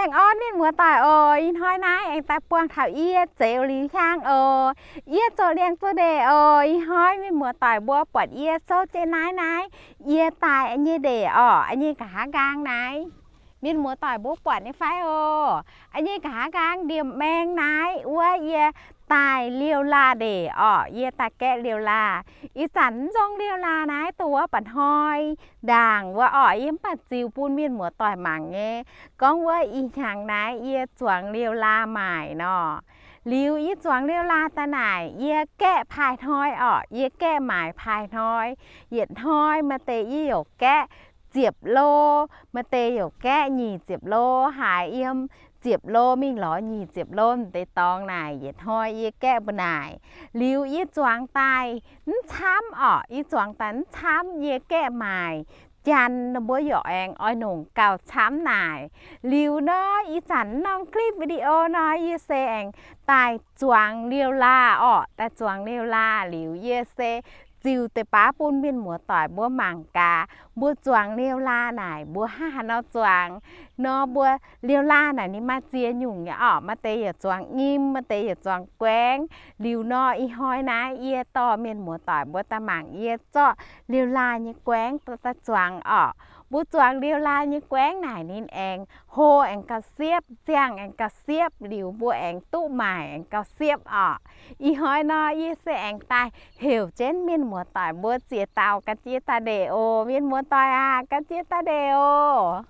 Baengh orn mienh muoz-doic oc. Ih hnoi naaiv aengx daaih buangh taux yie Zeux Liuz Hiaang oc. Yie zoux liangx zoux ndeic oc. Ih hnoi mienh muoz-doic mbuo buatc yie souv jienv naaiv naaiv, yie daaih nyei ndeic orqc, nyei nqa'haav nqaang naaiv. Mienh muoz-doic mbuo buatc nyei fai oc? Nyei nqa'haav nqaang ndiemh maeng naaiv wuov yie daaih liouh laah ndeic orqc, yie daaih gaeqv liouh laah. Ih zanc mv nzong liouh laah naaiv dongh wuov mba'hnoi ndaangc wuov orqc, yie mv baac ziux bun mienh muoz-doic mangc nyei. Gorngv wuov ih hnyangx naaiv yie zuangx liouh laah maaic nor. Liuz yie zuangx liouh laah daaih naaic, yie gaeqv paaix hnoi orqc, yie gaeqv maaic paaix hnoi. Yietc hnoi maaih deix yie youc gaeqv ziepc lo, maaih deix youc gaeqv nyic ziepc lo, haaix yiem ziepc lo mingh lorz nyic ziepc lo deix dorngx naaic, yietc hnoi yie gaeqv mbuo naaic. Liuz yie zuangx daaih mv camv orqc, yie zuangx daaih mv camv, yie gaeqv maaic, janx mbuo youc aengx oix nongc gauh camv naaic. Liuz nor, ih zanc norm clip video nor, yie se aengx daaih zuangx liouh laah orqc, daaih zuangx liouh laah. Liuz yie se ziux deix baav bun mienh muoz-doic mbuo mangc gaax, mbuo zuangx liouh laah naaic mbuo hnangv haaix nor zuangx. Nor mbuo liouh laah naaic ninh maaih ziex nyungc nyei orqc, maaih deix yaac zuangx nyim, maaih deix yaac zuangx guaengv. Liuz nor ih hnoi naaiv yie dorh mienh muoz-doic mbuo daaih mangc yie zorqv liouh laah nyei guaengv daaih zuangx orqc. Mbuo zuangx liouh laah nyei guaengv naaic ninh aengx hlo aengx gauh siepv, ziangh aengx gauh siepv, liuz mbuo aengx duqv maaic aengx gauh siepv orqc. Ih hnoi nor yie se aengx daaih heuc jienv mienh muoz-doic mbuo ziex dauh ga'ndiev daaih ndeic oc. Mienh muoz-doic aac, ga'ndiev daaih ndeic oc.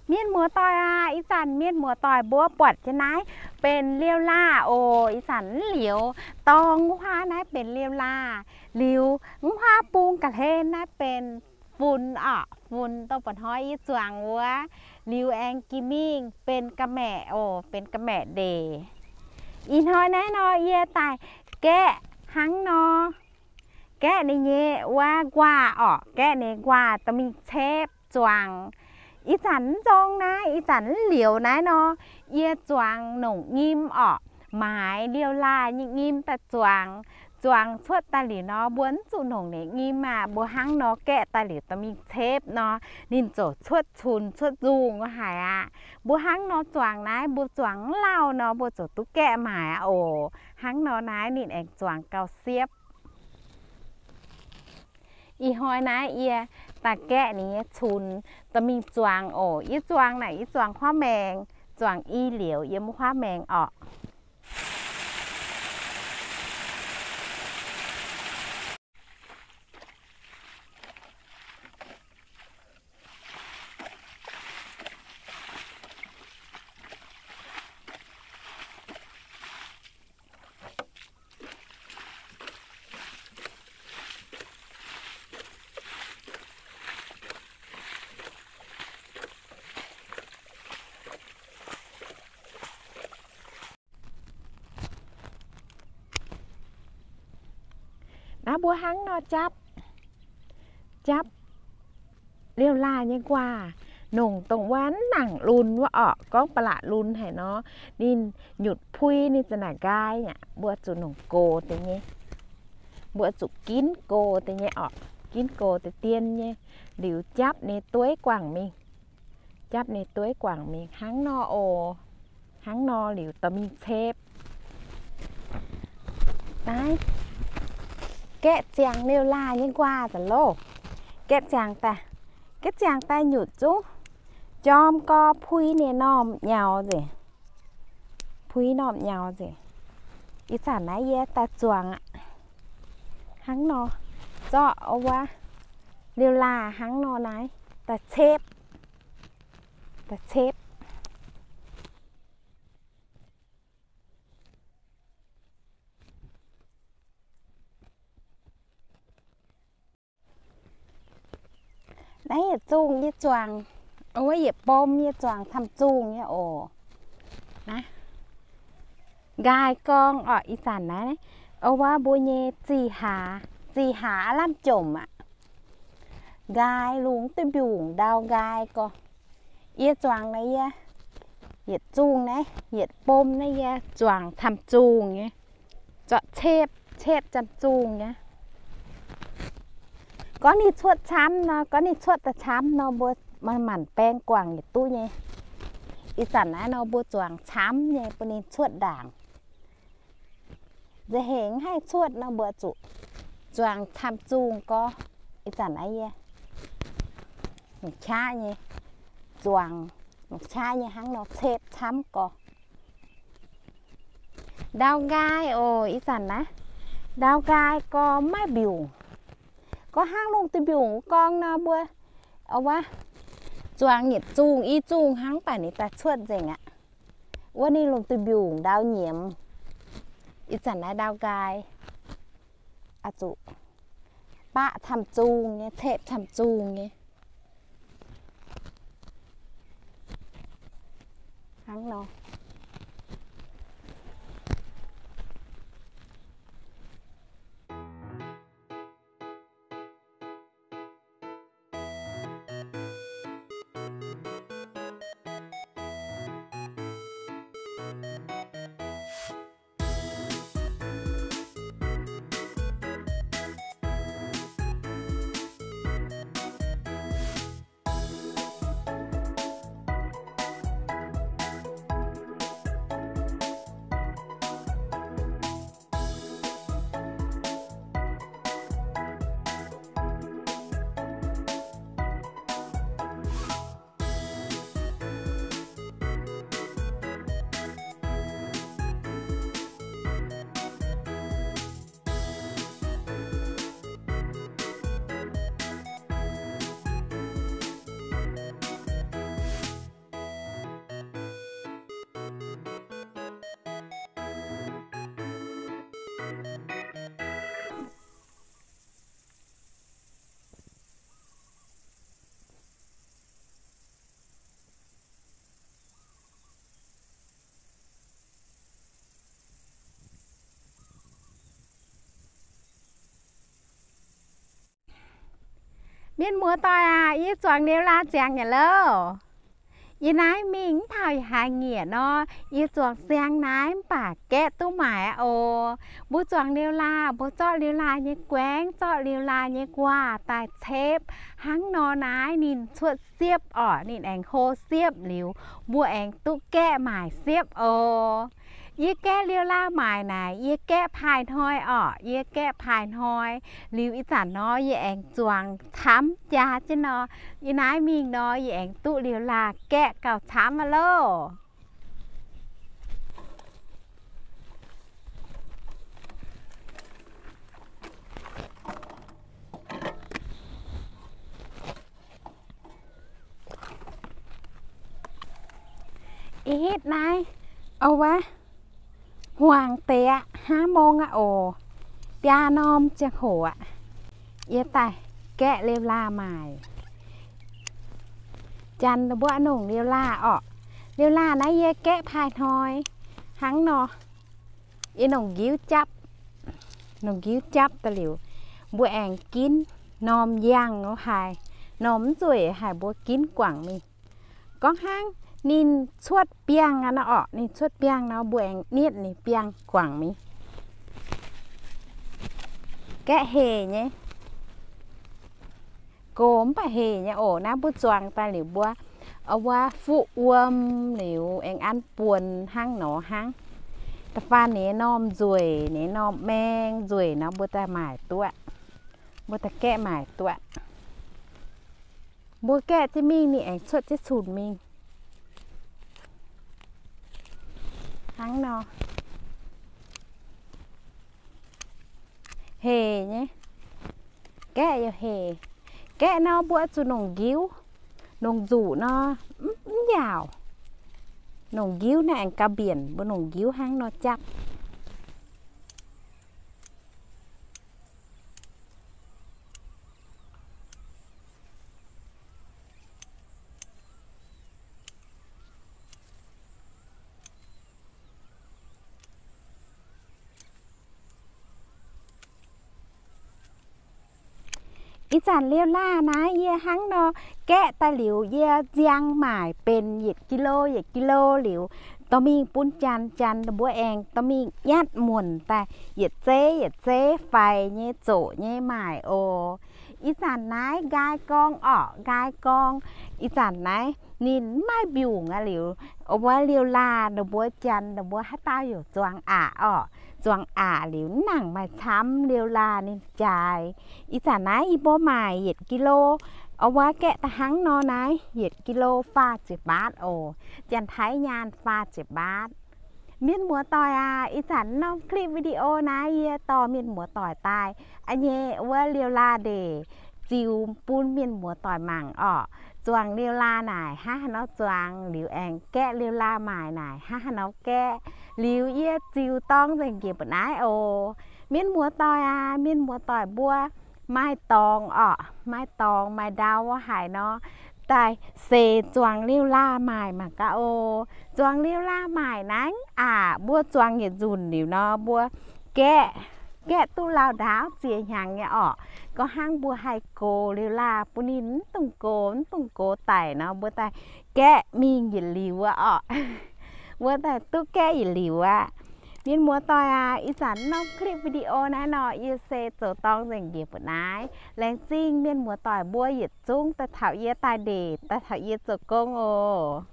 Mienh muoz-doic aac, ih zanc mienh muoz-doic mbuo buatc jienv naaiv benx liouh laah oc. Ih zanc mv liuz dorngx wuov huaav naaiv benx liouh laah, liuz wuov huaav bung ga'hlen naaiv benx funx orqc, funx dongh mba'hnoi yie zuangx wuov. Liuz aengx jiex mingh benx ga'maeqc oc, benx ga'maeqc ndeic. Ih hnoi naaiv nor yie daaih gaeqv hnangv nor, gaeqv ninh nyei wuov nquaah orqc, gaeqv ninh nquaah dorh mingh cepv zuangx. Ih zanc mv nzong naaiv, ih zanc mv liuz naaiv nor, yie zuangx nongc nyim orqc, maaiz liouh laah nyei nyim daaih zuangx. Zuangx cuotv daaih liuz nor, mbuo mv zuqc nongc ninh nyim aqv. Mbuo hnangv nor gaeqv daaih liuz dorh mingh cepv nor, ninh ziouc cuotv cunx cuotv nzungh haic aqv. Mbuo hnangv nor zuangx naaiv, mbuo zuangx mv lauh nor, mbuo ziouc duqv gaeqv maaic aqv oc. Hnangv nor naaiv ninh aengx zuangx gauh siepv. Ih hnoi naaiv yie daaih gaeqv ninh nyei cunx dorh mingh zuangx oc. Yie zuangx naaic, yie zuangx huaav maengx, zuangx i liuz yiem huaav maengx orqc. Naaiv mbuo hnangv nor japv, japv liouh laah nyei nquaah, nongc dongh wuov nangc lunx wuov orqc. Gorngv ba'laqc lunx haic nor, ninh nyutc puiv ninh za'naaic nqaai aqv. Mbuo zuqc nongc gox deix nyei, mbuo zuqc ginv gox deix nyei orqc, ginv gox deix dien nyei, liuz japv ninh dueiv guangc mingh, japv ninh dueiv guangc mingh hnangv nor oc. Hnangv nor liuz dorh mingh cepv. Naaiv gaeqv ziangx liouh laah nyei nquaah daaih loh. Gaeqv ziangx daaih, gaeqv ziangx daaih nyutc zungv jorm gorx puix ninh normh nyaux nzengc, puix normh nyaux nzengc. Ih zanc naaiv yie daaih zuangx aqv. Hnangv nor, zorqv wuov liouh laah hnangv nor naaiv daaih cepv, daaih cepv. Naaiv yietc zungh yie zuangx, wuov yietc bom yie zuangx camv zungh nyei oc. Naaiv nqaai gorngv orqc, ih zanc naaiv, wuov mbuo nyei zih hlaax, zih hlaax aav lamh jomc aqv. Nqaai lungh duqv mbiungc ndau nqaai gorx. Yie zuangx naaiv yie, yietc zungh naaiv, yietc bom naaiv yie zuangx camv zungh nyei. Zorqv cepv, cepv camv zungh nyei. Gorngv ninh cuotv camv nor, gorngv ninh cuotv daaih camv nor, mbuo Maaih manc baeng guangc yietc duqv nyei. Ih zanc naaiv nor mbuo zuangx camv nyei bun ninh cuotv ndaangc. Nza'hengx haih cuotv nor mbuo zuqc zuangx camv zungh gorx. Ih zanc naaiv yie longc qaqv nyei zuangx, longc qaqv nyei hnangv nor cepv camv gorx. Ndau nqaai oc, ih zanc naaiv ndau nqaai gorx maiv mbiungc. Gorx hnangv lungh duih mbiungc wuov gorngv nor mbuo, wuov, zuangx yietc zungh i zungh hnangv baac ninh daaih cuotv nzengc aqv. Wuov ninh lungh duih mbiungc ndau nyiemz. Ih zanc naaiv ndau nqaai oix zuqc baqv camv zungh nyei, cepv camv zungh nyei. Hnangv nor. Mienh muoz-doic aac, yie zuangx liuz laanh ziangx nyei louh. Yie naaiv mingh mv taux haaix nyiec nor, yie zuangx siang naaiv mv baac gaeqv duqv maaic aqv oc. Mbuo zuangx liuz laanh, mbuo zorqv liuz laanh nyei guaengv, zorqv liuz laanh nyei nquaah daaih cepv hnangv nor naaiv ninh cuotv siepv orqc, ninh aengx hlo siepv liuz, mbuo aengx duqv gaeqv maaic siepv oc. Yie gaeqv liuz laanh maaic naaic, yie gaeqv paaix hnoi orqc, yie gaeqv paaix hnoi liuz ih zanc nor yie aengx zuangx camv jaax jienv nor, yie naaiv mingh nor yie aengx duqv liuz laanh gaeqv gauh camv aqv loh. Ih hitv naaiv, o wuov, hmuangx deix aqv, haav mong aqv oc. Biaa norm ziangh hoc aqv, yie daaih gaeqv liuz laanh maaic. Janx mbuo nongc liuz laanh orqc. Liuz laanh naaiv yie gaeqv paaix hnoi hnangv nor. Yie nongc nqiuv japv, nongc nqiuv japv daaih liuz, mbuo aengx ginv norm yangh haic, norm mv nzueic haic mbuo ginv guangc mingh. Gorngv hnangv ninh cuotv biangh aqv nor orqc, ninh cuotv biangh nor mbuo aengx nietv ninh biangh guangc mingh. Gaeqv hec nyei. Gox mv baac hec nyei oc. Naaiv mbuo zuangx daaih liuz mbuo, wuov, fuqv wuom liuz aengx an buonx hnangv nor hnangv. Da'faanh ninh norm nzueic, ninh norm maeng nzueic nor mbuo daaih maaic duqv, mbuo daaih gaeqv maaic duqv. Mbuo gaeqv jienv mingh ninh aengx cuotv jienv cunc mingh hnangv nor. Hec nyei. Gaeqv yaac hec. Gaeqv nor mbuo zuqc nongc nqiuv, nongc nzuqc nor mv, mv yaauc. Nongc nqiuv naaiv aengx gauh mbienc, mbuo nongc nqiuv hnangv nor japv. Ih zanc liuz laanh naaiv yie hnangv nor gaeqv daaih liuz, yie nziang maaic benx yietc kilo yietc kilo liuz, dorh mingh bun janx, janx mbuo aengx dorh mingh nyatv muonc daaih yietc zeiv yietc zeiv faix nyei zoqc nyei maaic oc. Ih zanc naaiv nqaai gorngv orqc, nqaai gorngv. Ih zanc naaiv ninh maiv mbiungc aqv liuz, wuov liouh laah ninh mbuo janx ninh mbuo haaix dauh yaac zuangx aqc orqc. Zuangx aqc liuz mv nangc maaih camv, liouh laah ninh jaaix. Ih zanc naaiv yie mbuo maaic yietc กิโล, wuov gaeqv da'hnangv nor naaiv yietc กิโล faah ziepc mbaatv oc. Janx-Taiv nyaanh faah ziepc mbaatv. Mienh muoz-doic aac, ih zanc norm คลิปวิดีโอ naaiv yie dorh mienh muoz-doic daaih a'nyei wuov liouh laah ndeic ziux bun mienh muoz-doic mangc orqc. Zuangx liouh laah naaic hnangv haaix nor zuangx, liuz aengx gaeqv liouh laah maaic naaic hnangv haaix nor gaeqv. Liuz yie ziux dorng nzengc njiec mbu'naaiv oc. Mienh muoz-doic aac, mienh muoz-doic mbuo maaih dorngx orqc, maaih dorngx maaih ndau wuov haaix nor, daaih seix zuangx liouh laah maaic mangc gaax oc. Zuangx liouh laah maaic naaiv aqc, mbuo zuangx yietc nzunc liuz nor mbuo gaeqv, gaeqv duqv lauh ndaauv ziex hnyangx nyei orqc. Gorngv hnangv mbuo haih gox liouh laah bun ninh mv dungx gox, mv dungx gox daic nor, mbuo daaih gaeqv mingh yietc liuz aqv orqc. Mbuo daaih duqv gaeqv yietc liuz aqv. Mienh muoz-doic aac, ih zanc norm คลิปวิดีโอ naaiv nor yie se zoux dorng nzengc njiec mbu'naaiv. Laengz zingh mienh muoz-doic mbuo yietc zungv daaih taux yie daaih ndeic, daaih taux yie zoux gong oc.